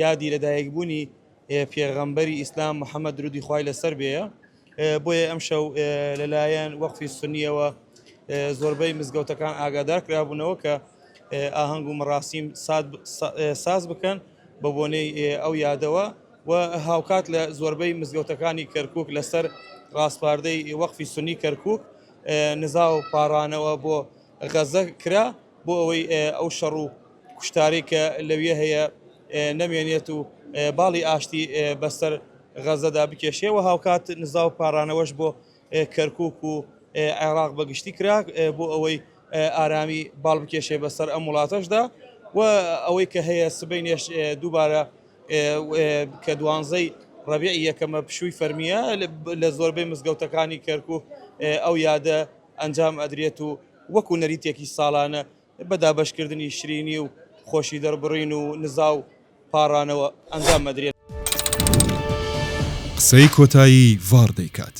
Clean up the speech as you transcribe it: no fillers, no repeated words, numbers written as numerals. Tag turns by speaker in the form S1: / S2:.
S1: یادی لەدایکبوونی پێغەمبەری ئیسلام محەممەد درودی خوای لەسەر بێیە، بۆیە ئەمشەو لەلایەن وەقفی سونییەوە زۆربەی مزگەوتەکان ئاگادار کرابوونەوە کە ئاهەنگ و مەراسیم ساز بکەن بە بۆنەی ئەو یادەوە و هاوکات لە زۆربەی مزگەوتەکانی کەرکک لەسەر ڕاسپاردەی وەقفی سونی کەرکک نزا و پاڕانەوە بۆ غەزە کرا بۆ ئەوەی ئەو شەڕ و کوشتارەی کە لەوێ هەیە نەمێنێت و باڵی ئاشتی بەسەر غەزەدا بکێشێ و هاوکات نزا و پاڕانەوەش بۆ کەرکک و عێراق بەگشتی کرا بۆ ئەوەی ئارامی باڵ بکێشێ بەسەر ئەم وڵاتەشدا و ئەوەی کە هەیە سبەینێش دووبارە کە دوانزەی ڕەبیعی یەکەمە پشووی فەرمیە لە زۆربەی مزگەوتەکانی کەرکک ئەو یادە ئەنجام ئەدرێت و وەکو نەریتێکی ساڵانە بە دابەشکردنی شرینی و خۆشی دەربڕین و نزا و پاڕانەوە ئەنجام ئەدرێت.
S2: قسەی کۆتایی ڤاڕ دەیکات.